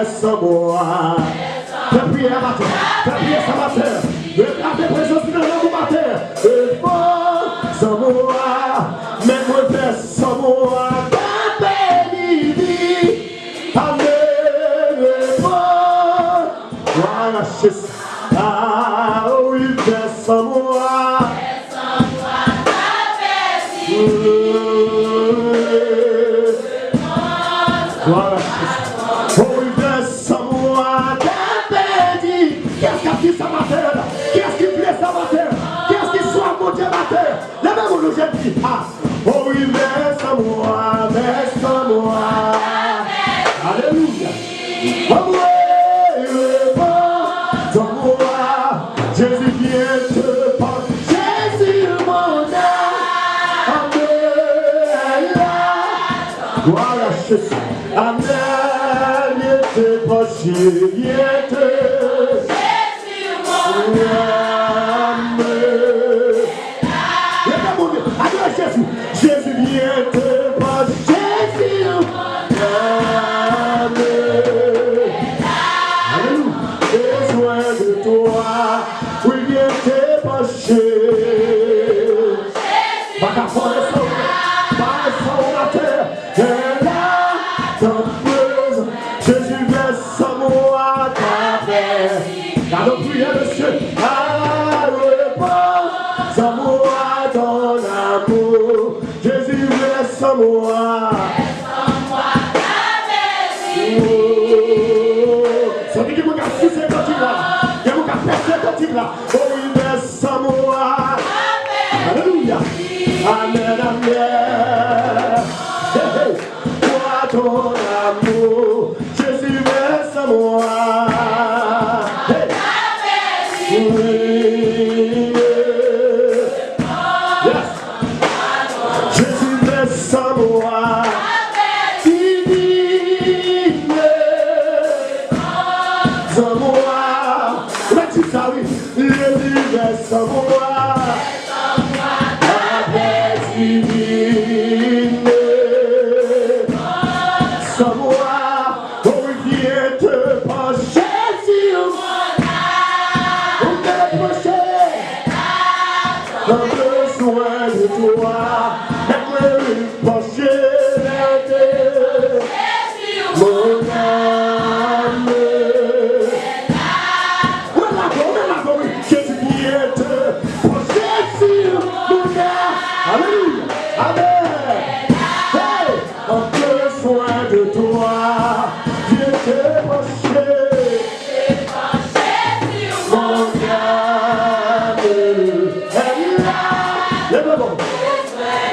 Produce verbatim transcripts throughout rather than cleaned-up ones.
San mwa. Fè priyè a maten. Fè priyè sa maten. Reklame prezans li nan lanmou maten. Fè san mwa. Men mwen fè san mwa. Ka beni vi. Aleluya. Glwa a Jezi. Ah, wi, fè san mwa. Glwa a Jezi. Oh wi, fè san mwa. Ka beni. Kiyès k ap di sa maten an? Kiyès ki vle sa maten an? Kiyès ki swaf Bondye maten an? Leve men nou, jèn fi. Ah. Oh wi, vèse mwa, vèse mwa. Alelouya. Anmwe, repann mwa. Jezi vyen te panche. Jezi, mon âme est là. Glwa a Jezi. Amèn, vyen te panche, vyen te. Jezi, mon âme. Leve men nou, adore Jezi. Jezi vyen te panche, Jezi, mon âme. Alelouya. Bezwen de twa, wi, vyen te panche. Pa ka fè sa, pa fè sa atè. Vyen la, tan prezan. Jezi vèse san mwa ta fè. Gade priyè, mesye. Ah, repann san mwa ton amour. Jezi vèse san mwa. Oh, santi gen moun k ap souse kantik la. Gen moun k ap pèse kantik la. Oh wi, vèse san mwa. Alelouya. Amèn, amèn. Hey, hey. Pour ton amour, Jésus, vèse en moi. Hey. Oui. Yes. Jésus, vèse en moi. Divine. En moi. Ou mèt di sa, wi. L'univers sans moi, la paix divine sans moi, oh, vient te pencher sur mon âme. Ou te pencher, j'ai besoin de toi. Pencher vers Dieu, mon âme. Mwen la, mwen la, wi. Jezi vyen te panche sou mwen. Alelouya. Amèn. Hey, j'ai besoin de toi. Vyen te panche. Mon âme est là. Leve men nou.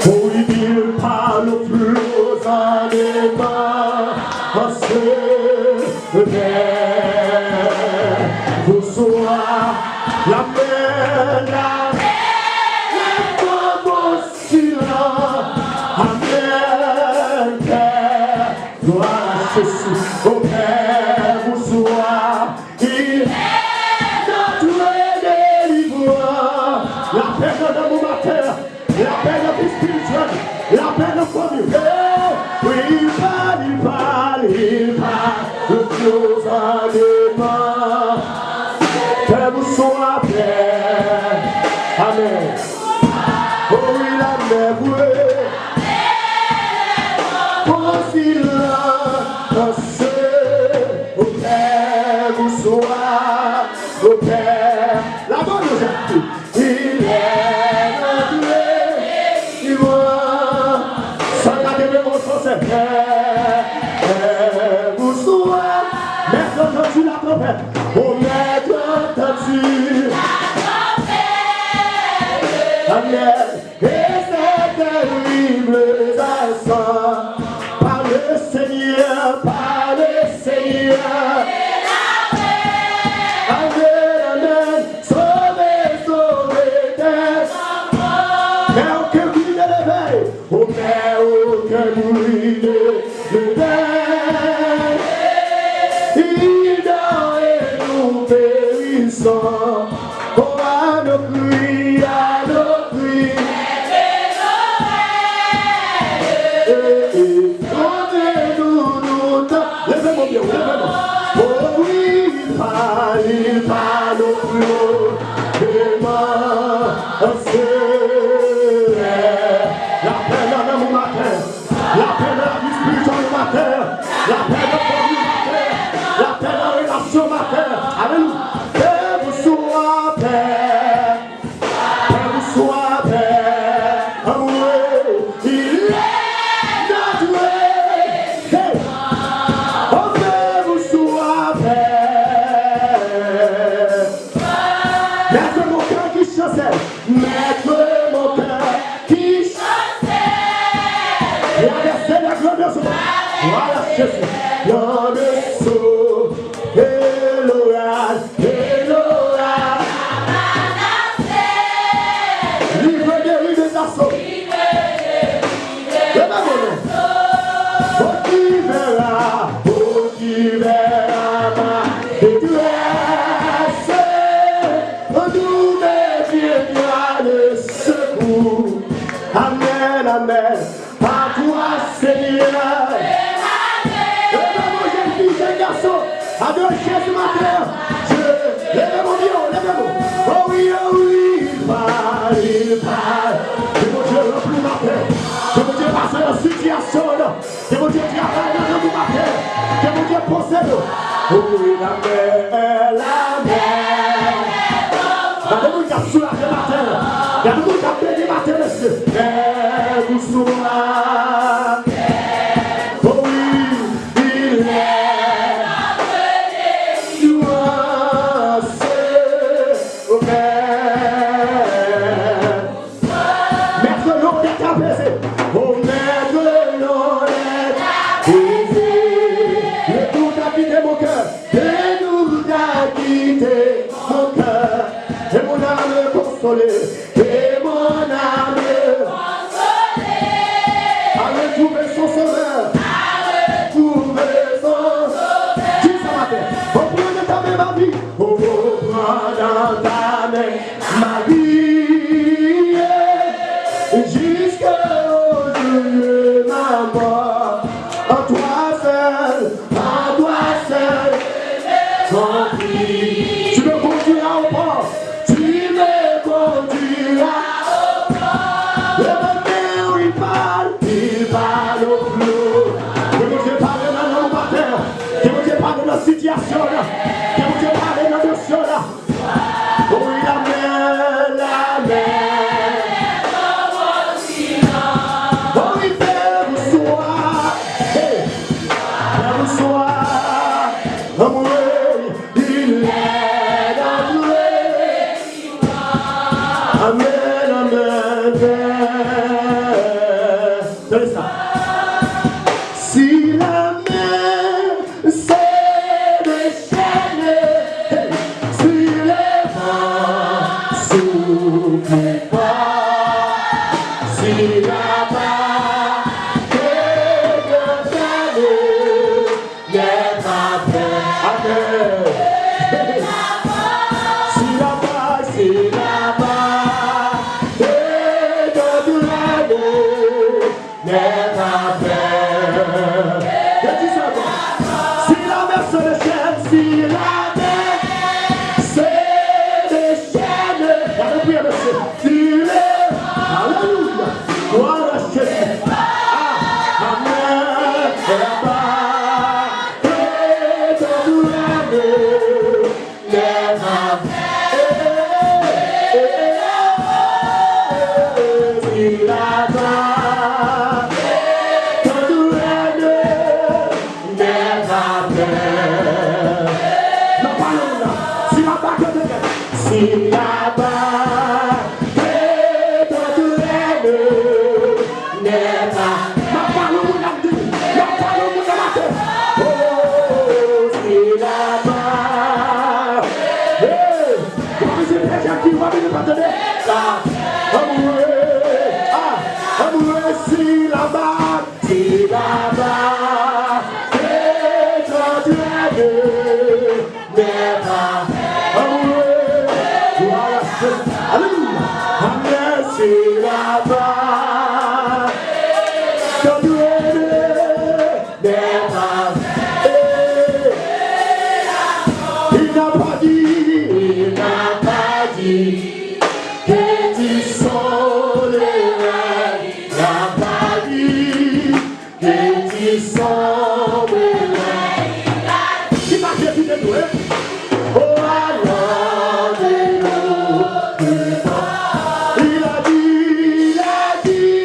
Pour il parle plus en aimant, en ce vers vous soit la mer, la mer, mon silence. Amèn, Père, gloire à Jésus, au Père vous soit. Il est notre délivrance. Lapè nan nanm ou maten. Lapè nan vi espirityèl. Lapè nan fanmi. Hey, wi, li pale, li pale, li pale. Le Dieu en aimant. Fè nou swa pè. Amèn. Oh wi, la mer vre. Bon silans. Au Père vous soit, au Père. La bonne nouvelle. Il est notre délivrance. Sa ka te menm an fransè. Père vous soit. Mèt antann la trompette. Oh, mèt antann la trompette. Amèn. Et ces terribles accents, par le Seigneur, par le Seigneur. Amen, amen. Sauvé, sauvé, t'es. Mè, ou ke brile leve. Ou mè, ou ke brile leve. Il dort et nous périssons. Oh, à nos cris, à nos cris. Voilà, Jésus. Dans le saut, et l'orage, et l'orage. Livre, guéri des assauts. Leve men nou. Bon, tu verras, bon, tu verras ma détresse. Quand tu me viendras de secours. Amen, amen. À toi, Seigneur. Leve men nou, jèn fi, jèn gason. Adore Jezi maten an. Je, leve men nou, leve men nou. Oh wi, oh wi, il parle, il parle. Ke Bondye ranpli maten. Ke Bondye pase nan sitiyasyon an. Ke Bondye travay nan nanm ou maten. Ke Bondye poze nou. Ouvri lamè, lamè. Gade moun k ap soulaje maten an. Gade moun k ap beni maten, mesye. Fè dous sou mwen. Oh wi, il est notre délivrance. Amen. Maître, l'onde est apaisée. Oh, maître, l'onde est apaisée. Le doute a quitté mon cœur. Le doute a quitté mon cœur. Et mon âme consolée. Et mon âme consolée. A retrouvé son sauveur. A retrouvé son sauveur. Dis ça matin. Reprends dans ta main ma vie. Reprends dans ta main ma vie, jusqu'au jour de ma mort. En toi seul, en toi seul, je me confie. Tu me conduiras au port, tu me conduiras au port. Le matin, il parle, il parle au flot. Ke Bondye pale nan nanm ou maten an. Ke Bondye pale nan sitiyasyon w la. Ke Bondye pale nan dosye w la. Wi, lamè, lamè. Wi, fè bonswa. Hey. Fè bonswa. Anmwey, il est anmwey. Amen, amen. Tande sa. Si lamè se déchène, si le vent souffle fort, si la barque est déchaînée, n'aie pas peur. Amen. Si la barque, si la barque est déchaînée, n'aie pas peur. Yo di sa ankò. Si lamè se déchène, si lamè se déchène. Gade priyè, mesye. Si le, alelouya. Glwa a Jezi. Ah, amen. Laba, ke tankou lamè. Lè m ap, eh, eh, eh, eh, si la pa, tankou lane, lè m ap, nan pale w la, si la pa, si la pa, tankou lane, Nèt a. M ap pale yon moun ap di, m ap pale yon moun nan maten. Oh, si la pa. Hey, w ap vin pèdi ak ki w ap vin pa tande. Sa. Anmwe. Ah, anmwe, si la pa. Si la pa. Hey, tankou lane. Nèt a. Anmwe. Glwa a Jezi. Alelouya. Amèn. Si la pa. Tankou lane. Nèt a. Eh. Il n'a pas dit, il n'a pas dit que tu seras là. Il n'a pas dit. Ke ti san mwen la. Ki mache ki te dwe. Oh, alors de nous. Il a dit, il a dit,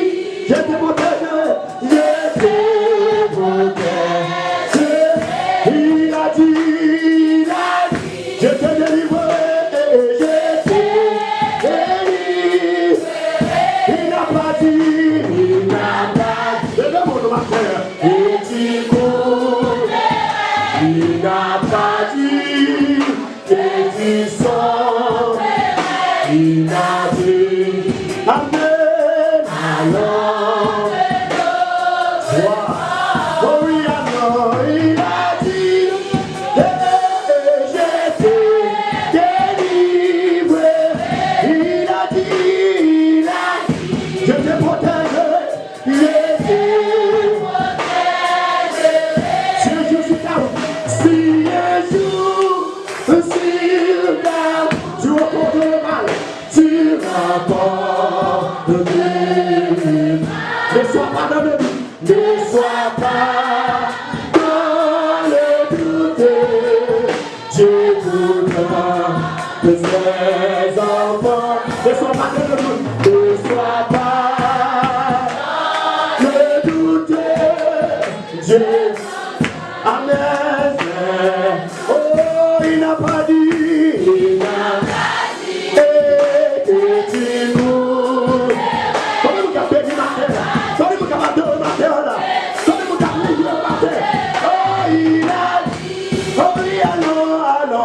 je te protège, je te protège. Il a dit, il a dit. Je te délivrerai, je te délivrerai. Il n'a pas dit, il n'a pas dit. Leve men w maten. Et tu Si un jour, si un jour, si un jour, si un jour, tu rencontres le mal, tu rapportes le bien. Ne sois pas dans le doute, ne sois pas dans le doute. Dieu voudra que ses enfants ne soient pas dans le doute, ne soient pas dans le doute. Dieu, amen. Oh, il n'a pas dit, il n'a pas dit que tu nous. Konbyen moun k ap beni maten la? Konbyen moun k ap adore maten la? Konbyen moun k ap louwe maten? Oh, il a Oh wi, alò, alò.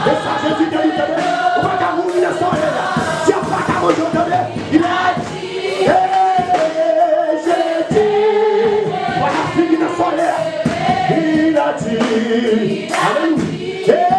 E sa Jezi te di, tande, ou pa ka mouri nan solèy la. Dyab pa ka manje w, tande. Il a dit, hey, Jezi, ou pa ka fini nan solèy la. Il a dit, alelouya.